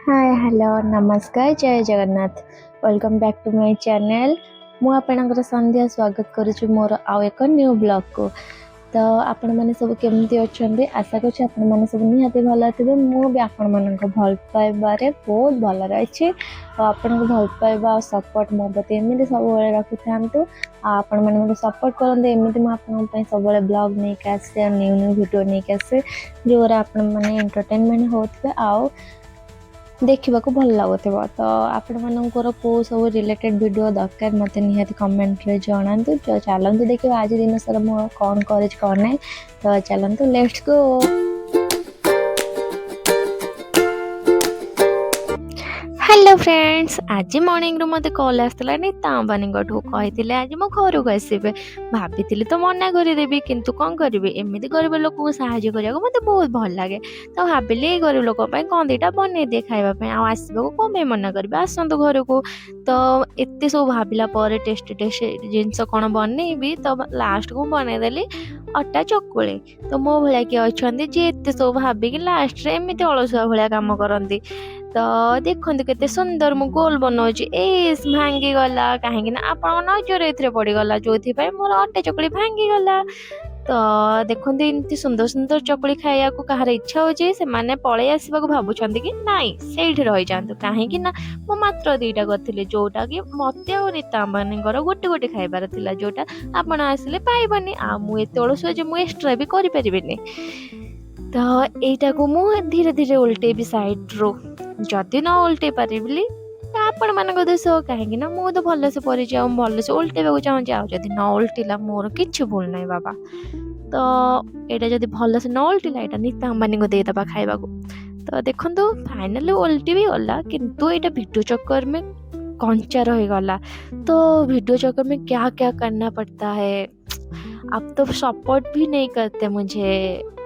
ହାଏ, hello, ନମସ୍କାର, ଜୟ Jagannath. Welcome back to my channel. ମୁଁ ଆପଣଙ୍କର ସନ୍ଧ୍ୟା, ସ୍ୱାଗତ କରୁଛି ମୋର ଆଉ ଏକ ନ୍ୟୁ ବ୍ଲଗ୍କୁ। ତ ଆପଣମାନେ ସବୁ କେମିତି ଅଛନ୍ତି? ଆଶା କରୁଛି ଆପଣମାନେ ସବୁ ନିହାତି ଭଲ ଥିବେ। ମୁଁ ବି ଆପଣମାନଙ୍କ ଭଲ ପାଇବାରେ ବହୁତ ଭଲରେ ଅଛି। ଆଉ ଆପଣଙ୍କ ଭଲ ପାଇବା ଆଉ ସପୋର୍ଟ ମୋ ପ୍ରତି ଏମିତି ସବୁବେଳେ ରଖିଥାନ୍ତୁ ଆଉ ଆପଣମାନେ ମୋତେ ସପୋର୍ଟ କରନ୍ତୁ। ଏମିତି ମୁଁ ଆପଣଙ୍କ ପାଇଁ ସବୁବେଳେ ବ୍ଲଗ୍ ନେଇକି ଆସେ ଆଉ ନ୍ୟୁ ନ୍ୟୁ ଭିଡ଼ିଓ ନେଇକି ଆସେ, ଯେଉଁଗୁଡ଼ା ଆପଣମାନେ ଏଣ୍ଟରଟେନମେଣ୍ଟ ହେଉଥିବେ ଆଉ ଦେଖିବାକୁ ଭଲ ଲାଗୁଥିବ। ତ ଆପଣମାନଙ୍କର କେଉଁ ସବୁ ରିଲେଟେଡ଼୍ ଭିଡ଼ିଓ ଦରକାର, ମୋତେ ନିହାତି କମେଣ୍ଟରେ ଜଣାନ୍ତୁ। ତ ଚାଲନ୍ତୁ ଦେଖିବା ଆଜି ଦିନ ସାରା ମୁଁ କ'ଣ କରିଛି, କ'ଣ ନାହିଁ। ତ ଚାଲନ୍ତୁ, let's go. Hello friends, ଆଜି ମର୍ଣ୍ଣିଂରୁ ମୋତେ କଲ୍ ଆସିଥିଲା ନୀତା ଅମ୍ବାନୀଙ୍କଠୁ। କହିଥିଲେ ଆଜି ମୋ ଘରକୁ ଆସିବେ। ଭାବିଥିଲି ତ ମନା କରିଦେବି, କିନ୍ତୁ କ'ଣ କରିବି, ଏମିତି ଗରିବ ଲୋକଙ୍କୁ ସାହାଯ୍ୟ କରିବାକୁ ମୋତେ ବହୁତ ଭଲ ଲାଗେ। ତ ଭାବିଲି ଏଇ ଗରିବ ଲୋକଙ୍କ ପାଇଁ କ'ଣ ଦୁଇଟା ବନେଇ ଦିଏ ଖାଇବା ପାଇଁ, ଆଉ ଆସିବାକୁ କ'ଣ ପାଇଁ ମନା କରିବି, ଆସନ୍ତୁ ଘରକୁ। ତ ଏତେ ସବୁ ଭାବିଲା ପରେ ଟେଷ୍ଟି ଟେଷ୍ଟି ଜିନିଷ କ'ଣ ବନେଇବି, ତ ଲାଷ୍ଟକୁ ମୁଁ ବନେଇଦେଲି ଅଟା ଚକୁଳି। ତ ମୋ ଭଳିଆ କିଏ ଅଛନ୍ତି, ଯିଏ ଏତେ ସବୁ ଭାବିକି ଲାଷ୍ଟରେ ଏମିତି ଅଳସୁଆ ଭଳିଆ କାମ କରନ୍ତି? ତ ଦେଖନ୍ତୁ କେତେ ସୁନ୍ଦର ମୁଁ ଗୋଲ ବନଉଛି। ଏଇ ଭାଙ୍ଗିଗଲା, କାହିଁକି ନା ଆପଣଙ୍କ ନଜର ଏଥିରେ ପଡ଼ିଗଲା, ଯୋଉଥିପାଇଁ ମୋର ଅଟା ଚକୁଳି ଭାଙ୍ଗିଗଲା। ତ ଦେଖନ୍ତୁ, ଏମିତି ସୁନ୍ଦର ସୁନ୍ଦର ଚକୁଳି ଖାଇବାକୁ କାହାର ଇଚ୍ଛା ହେଉଛି? ସେମାନେ ପଳେଇ ଆସିବାକୁ ଭାବୁଛନ୍ତି କି ନାଇଁ, ସେଇଠି ରହିଯାଆନ୍ତୁ, କାହିଁକି ନା ମୁଁ ମାତ୍ର ଦୁଇଟା କରିଥିଲି, ଯୋଉଟା କି ମତେ ଆଉ ନୀତା ଅମ୍ବାନୀଙ୍କର ଗୋଟେ ଗୋଟେ ଖାଇବାର ଥିଲା, ଯୋଉଟା ଆପଣ ଆସିଲେ ପାଇବନି। ଆଉ ମୁଁ ଏତେ ଅଳସୁଆ ଯେ ମୁଁ ଏକ୍ସଟ୍ରା ବି କରିପାରିବିନି। ତ ଏଇଟାକୁ ମୁଁ ଧୀରେ ଧୀରେ ଓଲଟେଇବି ସାଇଡ଼ରୁ। ଯଦି ନ ଓଲଟେଇ ପାରିଲି ତ ଆପଣମାନଙ୍କ ଦୋଷ, କାହିଁକି ନା ମୁଁ ତ ଭଲସେ କରିଛି ଆଉ ଭଲସେ ଓଲଟେଇବାକୁ ଚାହୁଁଛି। ଆଉ ଯଦି ନ ଓଲଟିଲା, ମୋର କିଛି ଭୁଲ ନାହିଁ ବାବା। ତ ଏଇଟା ଯଦି ଭଲସେ ନ ଓଲଟିଲା, ଏଇଟା ନୀତା ଅମ୍ବାନୀଙ୍କୁ ଦେଇଦେବା ଖାଇବାକୁ। ତ ଦେଖନ୍ତୁ, ଫାଇନାଲି ଓଲଟି ବି ଗଲା, କିନ୍ତୁ ଏଇଟା ଭିଡ଼ିଓ चक्कर में କଞ୍ଚା ରହିଗଲା। तो वीडियो चक्कर में क्या क्या करना पड़ता है। आप तो सपोर्ट भी नहीं करते मुझे।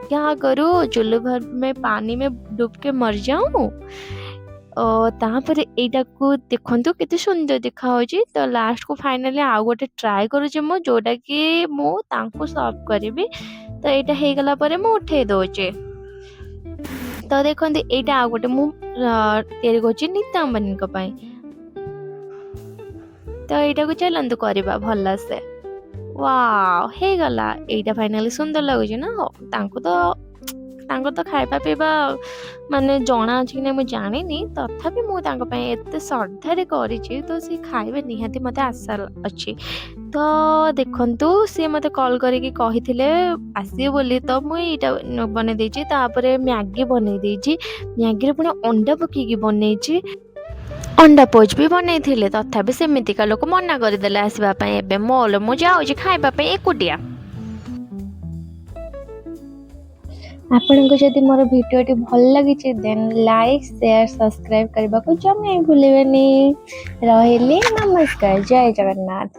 क्या करूँ, चुल्लू भर में पानी में डूब के मर जाऊँ? ତାପରେ ଏଇଟାକୁ ଦେଖନ୍ତୁ, କେତେ ସୁନ୍ଦର ଦେଖାହେଉଛି। ତ ଲାଷ୍ଟକୁ ଫାଇନାଲି ଆଉ ଗୋଟେ ଟ୍ରାଏ କରୁଛି ମୁଁ, ଯୋଉଟାକି ମୁଁ ତାଙ୍କୁ ସର୍ଭ କରିବି। ତ ଏଇଟା ହେଇଗଲା ପରେ ମୁଁ ଉଠେଇ ଦେଉଛି। ତ ଦେଖନ୍ତୁ, ଏଇଟା ଆଉ ଗୋଟେ ମୁଁ ତିଆରି କରୁଛି ନୀତା ଅମ୍ବାନୀଙ୍କ ପାଇଁ। ତ ଏଇଟାକୁ ଚାଲନ୍ତୁ କରିବା ଭଲସେ। ୱାଓ, ହେଇଗଲା ଏଇଟା ଫାଇନାଲି। ସୁନ୍ଦର ଲାଗୁଛି ନା? ହଉ, ତାଙ୍କୁ ତ ଖାଇବା ପିଇବା ମାନେ ଜଣା ଅଛି କି ନାହିଁ ମୁଁ ଜାଣିନି, ତଥାପି ମୁଁ ତାଙ୍କ ପାଇଁ ଏତେ ଶ୍ରଦ୍ଧାରେ କରିଛି, ତ ସେ ଖାଇବେ ନିହାତି, ମୋତେ ଆଶା ଅଛି। ତ ଦେଖନ୍ତୁ, ସିଏ ମୋତେ କଲ୍ କରିକି କହିଥିଲେ ଆସିବେ ବୋଲି, ତ ମୁଁ ଏଇଟା ବନେଇ ଦେଇଛି। ତାପରେ ମ୍ୟାଗି ବନେଇ ଦେଇଛି। ମ୍ୟାଗିରେ ପୁଣି ଅଣ୍ଡା ପକେଇକି ବନେଇଛି। ଅଣ୍ଡା ପୋଚ୍ ବି ବନେଇଥିଲେ, ତଥାପି ସେମିତିକା ଲୋକ ମନା କରିଦେଲେ ଆସିବା ପାଇଁ। ଏବେ ମୋର ମୁଁ ଯାଉଛି ଖାଇବା ପାଇଁ ଏକୁଟିଆ। ଆପଣଙ୍କୁ ଯଦି ମୋର ଭିଡ଼ିଓଟି ଭଲ ଲାଗିଛି, ଦେନ୍ ଲାଇକ୍, ସେୟାର, ସବସ୍କ୍ରାଇବ୍ କରିବାକୁ ଜମା ବି ଭୁଲିବେନି। ରହିଲି, ନମସ୍କାର, ଜୟ ଜଗନ୍ନାଥ।